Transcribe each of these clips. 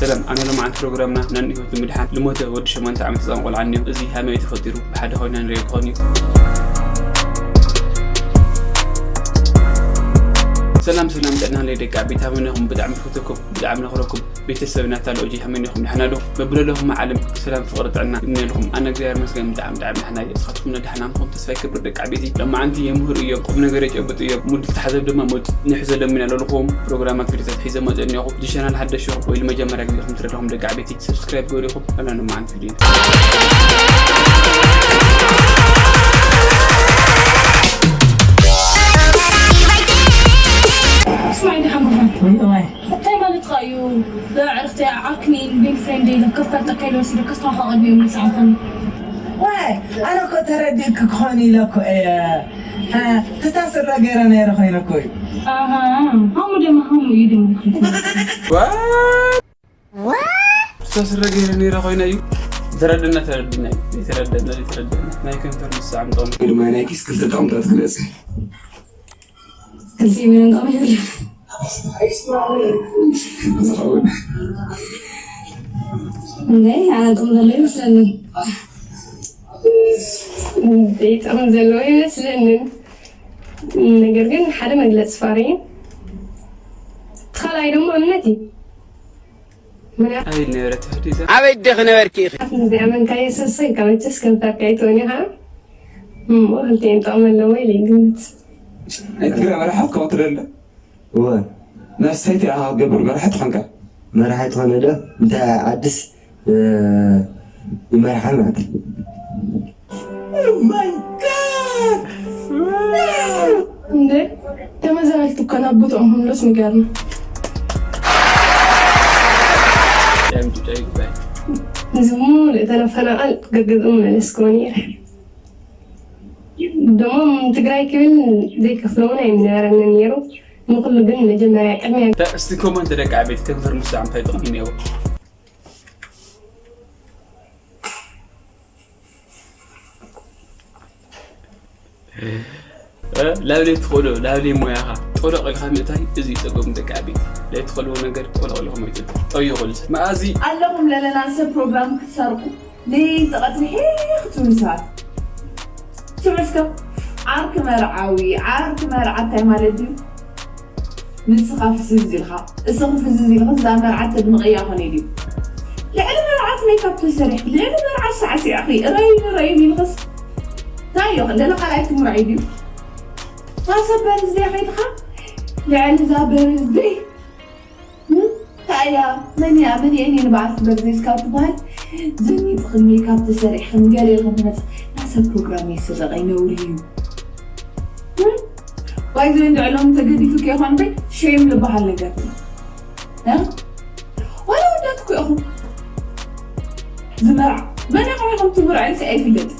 ሰላም፣ ኣነ ሎማዓንቲ ፕሮግራምና ነን ህይወት ንምድሓን ልሞተ ወዲ ሸሞንተ ዓመት ህፃን ቆልዓ እኒኦ። እዚ ሃመይ ተፈጢሩ ብሓደ ኮይና ንሪኦ ክኾን እዩ። ሰላም ሰላም፣ ጥዕና ለይ ደቂ ዓበይቲ ሃመይ ነኹም፣ ብጣዕሚ ፈተኩም፣ ብጣዕሚ ነኽረኩም። ቤተሰብ ናታ ሎጂ ሃመይ ነኹም፣ ደሓና ዶ? በብለለኹም ዓለም ሰላም፣ ፍቕሪ፣ ጥዕና ይምነልኩም። ኣነ እግዚኣብሔር ይመስገን ብጣዕሚ ብጣዕሚ ደሓና እየ። ንስኻትኩም ደሓና ምኹም ተስፋ ይገብር ደቂ ዓበይቲ። ሎማዓንቲ የምህሩ እዮም፣ ቁም ነገር የጨብጡ እዮም። ሙድ ተሓዘብ ድማ ሞድ ንሕዘሎም ኢና ለልኹም ፕሮግራማት ቪዲዮታት ሒዘ መፅእ እኒኹ። እዚ ቻናል ሓደሽ ኢኹም ወይ ንመጀመርያ ግዜ ኢኹም ትረዳኹም ደቂ ዓበይቲ፣ ሰብስክራይብ ገበሩ ኢኹም። ኣላ ሎማዓንቲ ቪዲዮ ስማዒ፣ ደሓን ብኻ? እንታይ ማለትካ እዩ? ብኣዕርኽቲ ዓርክኒ ቤን ፍሬንድ ኢለ ከፋልጠካ ኢለ ወሲደ ከስተኻኸል እዩ ምሳዕኹም። ዋይ፣ ኣነ እኮ ተረዲእክ ክኾን ኢለ እኮ እየ። እ፣ ትታ ስረ ገይረ ነይረ ኮይነ እኮ እዩ። ኣሃ፣ ሃሙ ደማ ሃሙ እዩ ደማ። ትታ ስረ ገይረ ነይረ ኮይነ እዩ። ተረድና፣ ተረድና እዩ። ዘይተረድና፣ ዘይተረድና። ናይ ከንፈር ምስዓም ጥቕሚ። ድማ ናይ ኪስ ክልተ ጥቕምታት ግለጽ። ክልቲኡ ምንም ጥቕሚ የብሉን። ዝኸውን። እንዴ፣ ኣነ ጥቕሚ ዘሎ ይመስለኒ። እንዴ፣ ጥቕሚ ዘለዎ ይመስለንን። ነገር ግን ሓደ መግለፂ ፍቕሪ እዩ። እቲ ካልኣይ ደግሞ እምነት እዩ። ምና- ኣይ ነበረት ህዲዛ። ኣበይ ደኺ ነበርኪ ኢኺ? እዚኣ መንካየ ሰሰይ ካብ መቸስ ከንፈርካ ኣይትሆን ኢኻ። እሞ ክልቲኤን ጥቕሚ ኣለዎ ኢለ ይግምት። ናይ ትግራይ መራሕት ከምኡ ትደለ? እወ። ናይ ሰይቲ ኢኻ ክትገብር መራሒ ትኾንካ? መራሒ ትኾነ ዶ? እንታይ ዓድስ፣ እ፣ ይመርሓ ማለት እዩ። Oh my God! እንዴ፣ ተመዛበልቲ እኮ ናብ ቦትኦም ክምለሱ ንገርና። ጫይ ምጭጫይ ይግባይ። እዚ ሙሉእ ተፈናቓል ገገዝኡ መለስክዎ ነይረ። ደሞ ትግራይ ክብል ዘይከፍሎ እውን ኣይምነበረንን ነይሩ። ንኹሉ ግን መጀመርያ ቅድሚያ ተ-፣ እስቲ ኮመንት ደቂ ዓበይቲ ከንፈር ምስዓም እንታይ ጥቕሚ እኒአዎ? እ፣ ላብሌ ትኽእሎ፣ ላብሌ ሞያኻ ጠሎቕ ኢልካ ምእታይ፣ እዚ እዩ ጸገሙ ደቂ ዓበይቲ። ዘይትኽእልዎ ነገር ጠሎቕ ኢልኩም ኣይትእትዉ። ጠይቑ ልሰ-፣ መኣዚ ኣለኹም ለለና ሰብ ፕሮግራም ክትሰርቁ ለይቲ ቀትሪ ሒኽ ትብሉ ሰባት። ስምዑ እስከ፣ ዓርኪ መርዓዊ፣ ዓርኪ መርዓ እንታይ ማለት ድዩ? ንስኻ ፍዝዝ ኢልካ፣ እስኺ ፍዝዝ ኢልክስ እዛ መርዓ ተድምቐያ ኮነ ድዩ? ልዕሊ መርዓት ሜካፕ ተሰሪሕኪ፣ ልዕሊ መርዓ ሳዕሲዕኺ፣ እረዩኒ፣ እረዩኒ ኢልክስ እንታይ እዩ? ለለ ካልኣይ ትምርዓይ ድዩ? እታ ሰብ በርዝደይ ከይድካ፣ ልዕሊ እዛ በርዝደይ እንታይ እያ? መን እያ? መን እየን እየን በዓልቲ በርዝደይ እስካብ ትበሃል? ዘሚጥኽን ሜካፕ ተሰሪሕኽን ገለ ኢልክን ትመጽእ። ናይ ሰብ ፕሮግራም ይስረቕ፣ ነውሪ እዩ። እም? ባይዘ እንድዕሎም ተገዲፉ ከይኾን በይ ሼም ዝበሃል ነገር። እ? ዋላ ወዳት እኮ ኢኹም። ዝመርዓ መን ኢኹም ኢኹም ትምርዓዩ ሲ ኣይፍለጥ።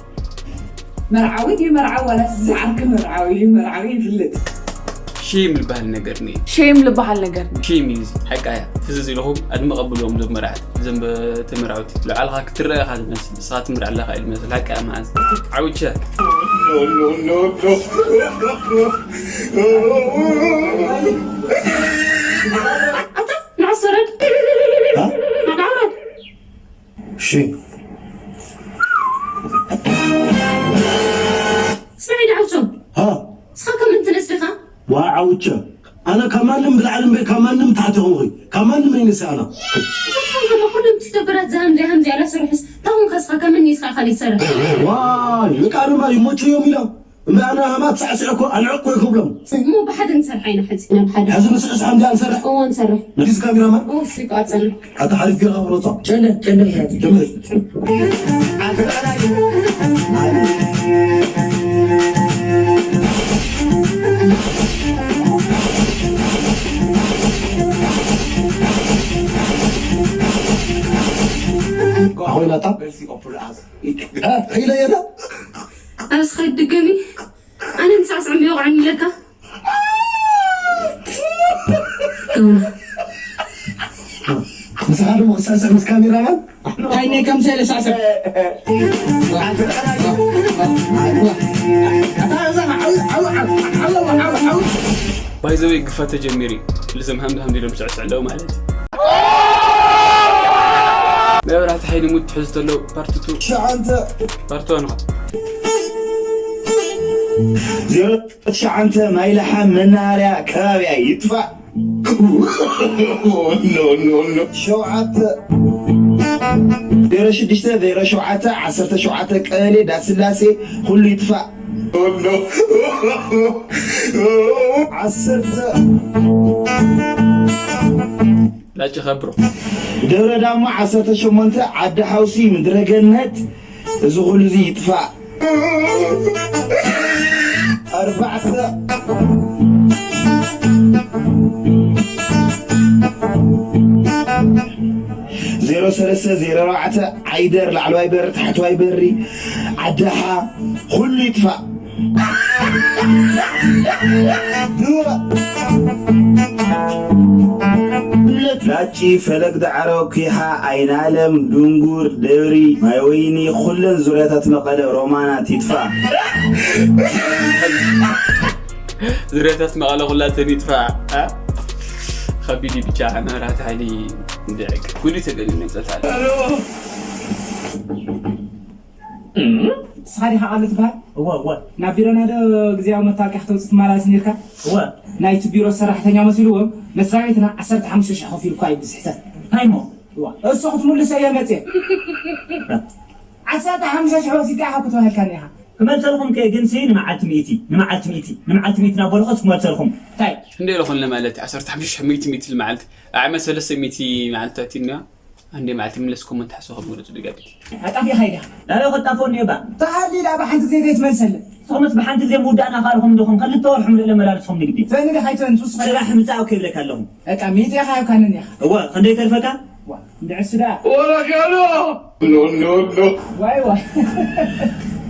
መርዓዊ ድዩ መርዓዊ ዋላስ ዝዓርኪ መርዓዊ እዩ መርዓዊ ይፍለጥ። ሼም ዝበሃል ነገር እኒአ። ሼም ዝበሃል ነገር። ሼም እዩ እዚ። ሓቃ እያ። ፍዝዝ ኢልኹም ኣድምቕ ኣብልዎም እዞም መራሕቲ፣ እዞም ተመራዕውቲ። ልዕልኻ ክትረአ ኢኻ ትመስል፣ ንስኻ ትምርዕ ኣለኻ እዩ ዝመስል። ሓቃ እያ መዓዝ። ዓውቸ። No, no, no, no. ኣታ ንዓሰረድ። ኣ? ንዓውረድ። እሺ። ስምዒ ዳዕውቶም። ሃ? ንስኻ ከም እንትነስ ዲኻ? ዋ ዓውቸ፣ ኣነ ካብ ማንም ብላዕሊ እምበር ካብ ማንም ታሕቲ ይኾንኹ። ካብ ማንም ኣይነስእ ኣነ። እንታይ ከሎ ኩሎም ቲክቶከራት ዝሃም ዘይሃም ዝያዳ ስርሑስ፣ ታኹም ከስኻ ከም እኒ እስኻ ካልእ ይሰርሕ። ዋይ፣ በቃ ድማ ይሞችዮም ኢሎም። እምበር ኣነ ሃማት ሳዕስዕ እኮ ኣልዕቕ እኮ ይክብሎም። እሞ ብሓደ ንሰርሕ ኢና ሕዚ፣ ኢና ብሓደ። ሕዚ ንስዕስዕ እንዲያ ንሰርሕ። እዎ ንሰርሕ። ንዲስ ካሜራማን? እዎ፣ እስኪ ቋጸና። ኣታ ሓሪፍ ጌርካ ቁረጾ። ጨለ፣ ጨለ፣ ጨለ። ጀምር። ኮይናታ? እ፣ ኺኢለ እየ ዶ? ኣብ ስኻ ድገሚ። ኣነ ንሳዕስዕ እምቢ ይወቕዐኒ ኢለካ። ንስኻ ደሞ ክሳዕስዕ ምስ ካሜራማን? ኣይ፣ ናይ ከም ሰለ ሳዕስዕ። ባይዘወይ ግፋ ተጀሚሩ እዩ። ልዘም ሃምድ ሃምድ ኢሎም ስዕስዕ ኣለዉ ማለት እዩ። መብራህቲ ሓይሊ ሙድ ትሕዝቶ ኣለዉ። ፓርት ቱ። ሸዓንተ። ፓርት ዋን ኸ? ዜሮ ትሽዓንተ ማይልሓም መናሃርያ ከባቢያ ይጥፋእ። ሸውዓተ። ዜሮ ሽዱሽተ ዜሮ ሸውዓተ ዓሰርተ ሸውዓተ ቀበሌ ዳስላሴ ኩሉ ይጥፋእ። ዓሰርተ። ላጭ ኸብሮ። ደብረ ዳሞ ዓሰርተ ሸሞንተ ዓዲ ሓውሲ ምድረ ገነት እዚ ኩሉ እዚ ይጥፋእ። ኣርባዕተ። ዜሮ ሰለስተ ዜሮ ኣርባዕተ ዓይደር ላዕለዋይ በሪ ታሕተዋይ በሪ ዓዳሓ ኩሉ ይጥፋእ። ላጪ፣ ፈለግ ዳዕሮ፣ ኲሓ፣ ኣይናለም፣ ዱንጉር፣ ደብሪ፣ ማይወይኒ፣ ኩለን ዙርያታት መቐለ ሮማናት ይጥፋ። ዙርያታት መቐለ ኩላተን ይጥፋ። ከቢድ ብቻ መብራት ሓይሊ እንድዕግ ኩሉ ተገሊ ነብጠታል። ንስኻ ዲኻ ቃሉ ትበሃል? እወ እወ። ናብ ቢሮና ዶ ግዜያዊ መታወቂያ ክተውፅእ ትመላለስ ነይርካ? እወ። ናይቲ ቢሮ ሰራሕተኛ መሲልዎም መስሪያ ቤትና ዓሰርተ ሓሙሽተ ሽሕ ከፊሉኳ እዩ ብስሕተት። እንታይ እሞ? እወ። እሱ ክትምልሰ እየ መፅየ። ዓሰርተ ሓሙሽተ ሽሕ ወሲድካ ኢኻ ክትበሃልካ እኒኻ። ክመልሰልኩም ከ ግን ሲ ንመዓልቲ ሚእቲ ንመዓልቲ ሚእቲ ንመዓልቲ ሚእቲ ናብ በልኹስ ክመልሰልኩም እንታይ? እንደ ኢለኹን ለማለት ዓሰርተ ሓሙሽተ ሽሕ ሚእቲ ሚእቲ መዓልቲ ኣዕመ ሰለስተ ሚእቲ መዓልትታት ኢና። ኣንዴ መዓልቲ ምለስኩም እንተሓሰኹም ግለጹ ደጋቢት። ኣጣፊኻ ኢኻ። ላለ ኸጣፎ እኒኦ ባ። ተሃሊ ላ ብሓንቲ ግዜ ዘይትመልሰለ። ሶምስ ብሓንቲ ግዜ ምውዳእና ካልኹም እንዲኹም ክልተ ወርሒ ምልእ ለመላልስኹም ንግዲ። ዘንዲ ሓይተን ሱስ ኸ- ስራሕ ምጻእ እኮ ይብለካ ኣለኹ። በቃ ሚእቲ ኢኻ ያብካንን ኢኻ። እወ ክንደይ ተርፈካ? ዋ እንድዕስ ዳ። ወረካሎ ዋይ ዋይ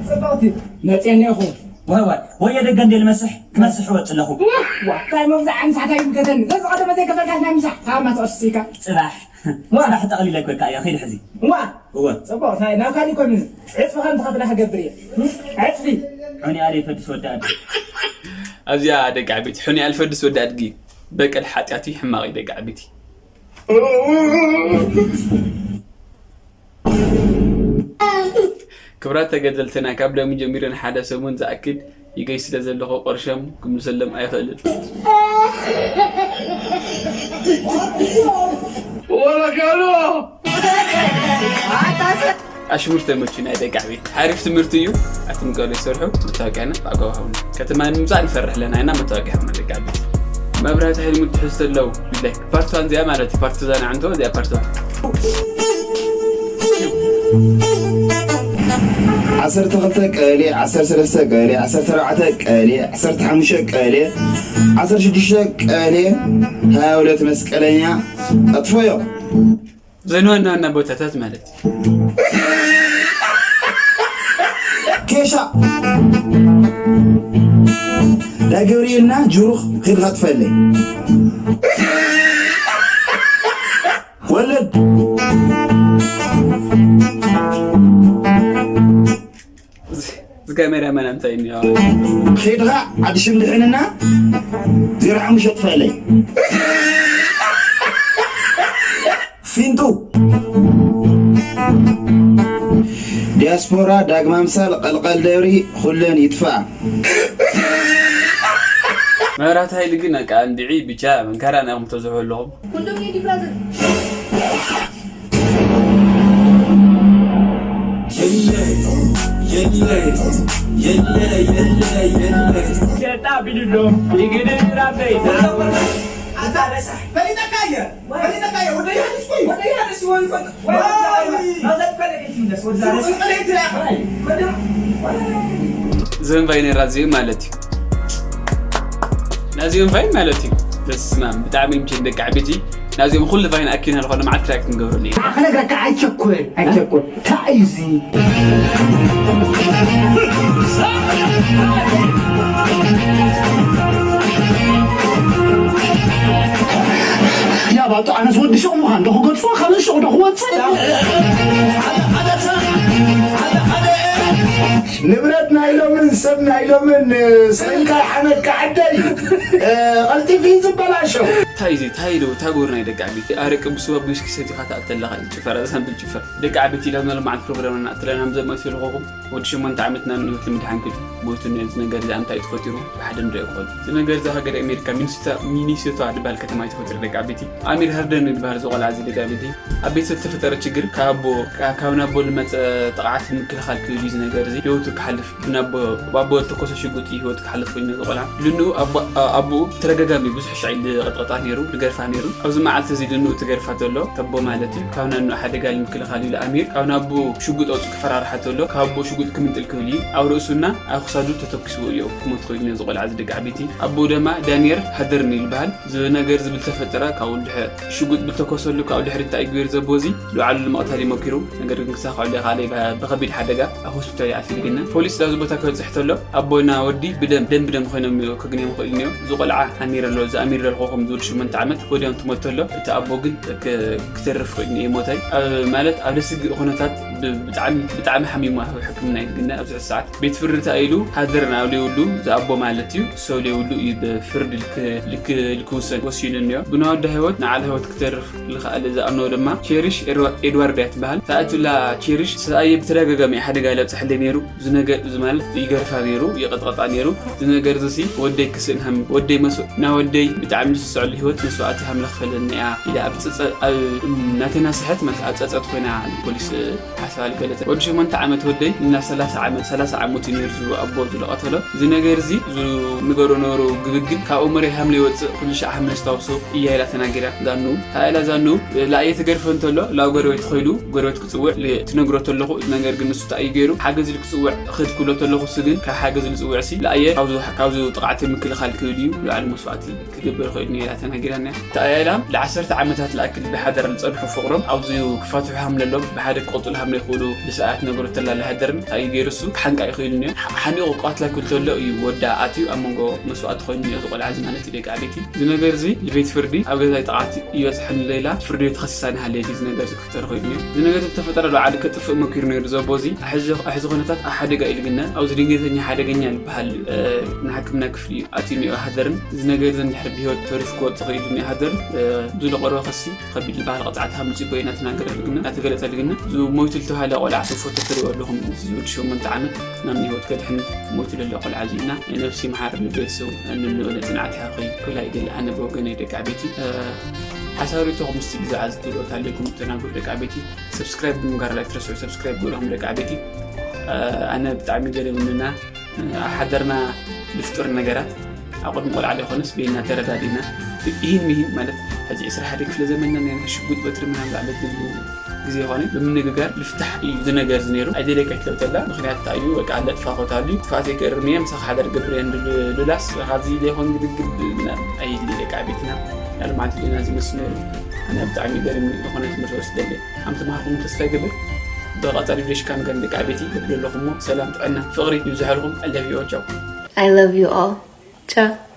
ጽብቕቲ መጽየኒ ኢኹ። ዋይ ዋይ ወየ ደገ እንዴ ልመስሕ ክመስሕ እወጽእ ኣለኹ። ዋ እንታይ መብዛዕ ምሳሕታይ ይምከተኒ ዘዝቐደመ ዘይከፈልካስ ናይ ምሳሕ ካብ ማትቐስሲካ ጽባሕ ጽባሕ ጠቕሊለ ክበካ እየ ኺድ ሕዚ። ዋ እወ ጽቡቕ እንታይ ናብ ካሊእ ኮን ዕጽፊ ከም ትኸፍላ ክገብር እየ። ዕጽፊ ሑኒ ኣደ ይፈድስ ወዲ ኣደ። ኣብዚኣ ደቂ ዓበይቲ ሑኒ ኣልፈድስ ወዲ ኣድጊ በቀል ሓጢኣት እዩ ሕማቕ እዩ ደቂ ዓበይቲ። ክብራት ተገደልትና ካብ ሎሚ ጀሚረ ንሓደ ሰሙን ዝኣክል ይገይ ስለ ዘለኹ ቅርሾም ክምልሰሎም ኣይኽእልን። ወረጋሎ ኣሽሙር ተመቹ ናይ ደቂ ዓበይቲ ሓሪፍ ትምህርቲ እዩ። ኣትምቀሉ ይሰርሑ መታወቂያና ብኣግባቡ ሃቡና። ከተማ ንምምፃእ ንፈርሕ ኣለና ኢና መታወቂያ ሃቡና ደቂ ዓበይቲ። መብራህቲ ሓይሊ ሙድ ትሕዝቶ ኣለዉ። ቢላይ ፓርት ዋን እዚኣ ማለት እዩ። ፓርት ዛና ዓንቶ እዚኣ ፓርት ዋን። ዓሰርተ ክልተ ቀበሌ፣ ዓሰርተ ሰለስተ ቀበሌ፣ ዓሰርተ ኣርባዕተ ቀበሌ፣ ዓሰርተ ሓሙሽተ ቀበሌ፣ ዓሰርተ ሽዱሽተ ቀበሌ፣ ሃያ ሁለት መስቀለኛ ጠጥፎዮ። ዘን ዋና ዋና ቦታታት ማለት እዩ። ኬሻ ዳገብርኤልና ጅሩኽ ኺድኻ ትፈለይ ወለድ እዚ ካሜራ ማን እንታይ እኒኦ? ኺድኻ ዓዲ ሽምድሕንና ዜሮ ሓሙሽተ ትፈለይ ፊንጡ ዲያስፖራ ዳግማ ምሳል ቀልቀል ደብሪ ኩለን ይጥፋኣ። መብራህቲ ሃይሊ ግን በቃ እንድዒ ብቻ መንካራ ናይኹም ተዝሑ ኣለኹም። Condominium Plaza። የለ የለ የለ የለ የለ ሸጣ ቢልሎ ይግድር አበይ ዘንቫይነራ እዚኦም ማለት እዩ ናዚኦም ቫይን ማለት እዩ በስማም ብጣዕሚ ምችን ደቂ ዓበይቲ ናዚኦም ኩሉ ቫይን ኣኪና ዝኾነ መዓልቲ ሪያክት ንገብረሉ እዩ ክነግረካ ኣይቸኩል ኣይቸኩል ታእዚ ያባጡ ኣነስ ወዲ ሹቕ ምዃን ዶ ክገድፎ ካብ ሹቕ ዶ ክወፅእ ንብረት ናይሎምን ሰብ ናይሎምን ስኢልካ ሓመድካ ዓደይ ቀልጢፊ ዝበላሾ እንታይ እዚ እንታይ ዶ ታጎር ናይ ደቂ ዓበይቲ ኣረቂ ብስዋ ብዊስኪ ሰቲኻ ትኣትለኻ እዩ ጭፈራ ዘሳንብል ጭፈራ ደቂ ዓበይቲ ኢላና ሎማዓንቲ ፕሮግራምና ኣትለና ምዘመት ይልኹኹም ወዲ ሸሞንተ ዓመትና ንህይወት ንምድሓን ክብል ሞይቱ ነዚ ነገር እዚ ኣንታይ ተፈጢሩ ብሓደ ንሪኦ ክኾን እዚ ነገር እዚ ሃገር ኣሜሪካ ሚኒሶታ ድባል ከተማ እዩ ተፈጢሩ ደቂ ዓበይቲ ኣሚር ሃርደን ይበሃል እዚ ቆልዓ እዚ ደቂ ዓበይቲ ኣብ ቤተሰብ ዝተፈጠረ ችግር ካብ ኣቦ ካብ ናቦ ዝመፀ ጥቕዓት ንምክልኻል ክብል እዩ እዚ ነገር እዚ ህይወቱ ክሓልፍ ብናቦ ባቦ ዝተኮሰ ሽጉጥ እዩ ህይወቱ ክሓልፍ ኮይኑ እዚ ቆልዓ ልንኡ ኣቦኡ ተደጋጋሚ ብዙሕ ሻዕ ዝቐጥቀጣ ነይሩ ዝገርፋ ነይሩ ኣብዚ መዓልቲ እዚ ልንኡ ትገርፋ ተሎ ተቦ ማለት እዩ ካብ ናንኡ ሓደጋ ንምክልኻል ኢሉ ኣሚር ካብ ናቦ ሽጉጥ ኣውፁ ክፈራርሓ ተሎ ካብ ኣቦ ሽጉጥ ክምንጥል ክብል እዩ ኣብ ርእሱና ኣብ ክሳዱ ተተኪስዎ እዩ ክሞት ኮይኑ እዚ ቆልዓ እዚ ደቂ ዓበይቲ ኣቦኡ ደማ ዳንኤል ሃደርን ይልበሃል ዝነገር ዝብል ተፈጠረ ካብኡ ድሕር ሽጉጥ ብልተኮሰሉ ካብኡ ድሕሪ እንታይ ገይሩ ዘቦ እዚ ንባዕሉ ንምቕታል ይሞኪሩ ነገር ግን ክሳብ ከዕሎ ካልእ ብኸቢድ ሓደጋ ኣብ ሆስፒታል ይኣትዩ ዝግነ ፖሊስ ዳዚ ቦታ ክበፅሕ ተሎ ኣቦና ወዲ ብደም ደም ብደም ኮይኖም ከግንዮም ይኽእሉ እዮም እዚ ቆልዓ ኣሚር ኣሎ እዚ ኣሚር ዘልኮ ከም ዝብል ሽሞንተ ዓመት ወዲያም ትሞት ተሎ እቲ ኣቦ ግን ክተርፍ ኮይኑ የሞታይ ማለት ኣብ ደስግእ ኩነታት ብጣዕሚ ብጣዕሚ ሓሚሙ ኣብ ሕክምና እዩ ዝግነ ኣብዚ ሰዓት ቤት ፍርዲ ተኣይሉ ሃደር ናብ ዘይብሉ ዝኣቦ ማለት እዩ ሰው ዘይብሉ እዩ ብፍርዲ ልክውሰን ወሲኑ እኒኦ ብናወዳ ህይወት ንዓለ ህይወት ክተርፍ ዝኸኣለ ዝኣምኖ ድማ ቸሪሽ ኤድዋርድ እያ ትበሃል ተኣትላ ቸሪሽ ሰብኣየ ብተደጋጋሚ ሓደጋ ለብፅሐለይ ነይሩ ዝነገር እዚ ማለት ይገርፋ ነይሩ ይቐጥቀጣ ነይሩ እዚ ነገር እዚ ወደይ ክስእን ሃም ወደይ መስ ናወደይ ብጣዕሚ ዝስዕሉ ህይወት መስዋእቲ ሃምለ ክፈለኒ እያ ኢላ ኣብ ናተና ስሕት ማለት ኣብ ፀፀት ኮይና ፖሊስ ሓሳባ ዝገለፀ ወዲ ሸሞንተ ዓመት ወደይ እና ሰላሳ ዓመት ሰላሳ ዓመት እዩ ነይሩ ዝብሉ ኣቦ ዝለቐተሎ እዚ ነገር እዚ ዝንገሮ ነበሩ ግብግብ ካብ እምሮይ ሃምለ ይወፅእ ኩሉ ሻዕ ሃምለ ስታውሶ እያ ኢላ ተናጊራ ዛኑ ታይላ ዛኑ ላእየ ትገርፈ እንተሎ ላብ ጎረቤት ኮይሉ ጎረቤት ክፅውዕ ትነግሮ ተለኹ ነገር ግን ንሱ ተኣዩ ገይሩ ሓገዝ ክፅውዕ ክድ ክብሎ ተለኹ ስ ግን ካብ ሓገዝ ዝፅውዕ ሲ ላእየ ካብዚ ጥቕዓት ምክልኻል ክብል እዩ ልዓሊ መስዋዕቲ ክገብር ይኽእል ነይራ ተናጊራና እያ። ተኣያይላ ለ ዓሰርተ ዓመታት ዝኣክል ብሓደር ዝጸንሑ ፍቕሮም ኣብዚ ክፋትሑ ሃምለሎም ብሓደ ክቕጽሉ ሃምለ ይኽእሉ ብሰዓት ነገሩ ተላለ ሃደርን እንታይ ገይሩ እሱ ክሓንቃ ይኽእል ነዮ። ሓኒቑ ክቐትላ ክብል ተሎ እዩ ወዳ ኣትዩ ኣብ መንጎ መስዋእቲ ኮይኑ ነዮ እዚ ቆልዓ እዚ ማለት እዩ ደቂ ዓበይቲ። እዚ ነገር እዚ ንቤት ፍርዲ ኣብ ገዛይ ጥቕዓት ይበጽሐኒ ሌላ ፍርዲ ቤት ተኸሲሳ ንሃለየት እዩ እዚ ነገር እዚ ክፍጠር ኮይኑ ነዮ። እዚ ነገር እዚ ብተፈጠረ ሎዓሊ ከጥፍእ መኪሩ ነይሩ ዘቦ እዚ ሕዚ ኩነታት ኣብ ሓደጋ ኢሉ ግነ ኣብዚ ድንገተኛ ሓደገኛ ዝበሃል ንሕክምና ክፍሊ እዩ። ኣትዩ ኒዮ ሃደርን እዚ ነገር እዚ እንድሕር ብህይወት ተሪፉ ክወጽእ ክኢሉ ኒዮ ሃደርን ብዝለቆርበ ክሲ ከቢድ ዝበሃል ቅፅዓት ሃምፂ ቦይ እናተናገረ ልግነ እናተገለፀ ልግነ እዚ ሞይቱ ልተባሃለ ቆልዓ ብፎቶ ትሪኦ ኣለኹም እዚ ወዲ ሸሞንተ ዓመት ናብ ንህይወት ከድሕን ሞይቱ ለለ ቆልዓ እዚ ኢና ናይ ነብሲ መሓር ንቤተሰቡ እንንእለ ፅንዓት ይሃብኸይ ክብላ ይደሊ ኣነ ብወገነይ ደቂ ዓበይቲ ሓሳብ ሪቶኹም ምስቲ ብዛዕባ ዝትልኦት ኣለኩም ተናገሩ ደቂ ዓበይቲ ሰብስክራይብ ብምጋር ላይክ ትረስዑ ሰብስክራይብ ግበሩኹም ደቂ ዓበይቲ ኣነ ብጣዕሚ ገሪሙና ኣብ ሓደርና ዝፍጠሩ ነገራት ኣብ ቅድሚ ቆልዓ ዘይኮነስ በይና ተረዳዲና ይህን ምሂን ማለት ሕዚ ዕስራ ሓደ ክፍለ ዘመንና ናይ ሽጉጥ በትሪ ምናምን ዝኣለት ግዜ ይኾነ ብምንግጋር ልፍታሕ እዩ ዝነገር ዝነይሩ ኣይደለካ ይትለብተላ ምክንያት እንታይ እዩ በቃ ኣለጥፋ ኮታ ኣሉ ጥፋት ይቀርር ምየ ምሳኻ ሓደር ገብር እየ ሉላስ ካብዚ ዘይኮን ግድግድ ኣይድሊ ደቂ ዓበይትና ናልማዓንቲ ዲና ዝመስሉ ኣነ ብጣዕሚ ገርም ዝኾነ ትምህርቲ ወስደለ ኣም ተማሃርኩም ተስፋ ይገብር ብቐጻሊ ቪድዮ ሽካን ገን ደቂ ዓበይቲ ይብሉ ኣለኹሞ ሰላም ጥዕና ፍቕሪ ይብዝሐልኩም ኣለቪኦ ቻው I love you all. Ciao.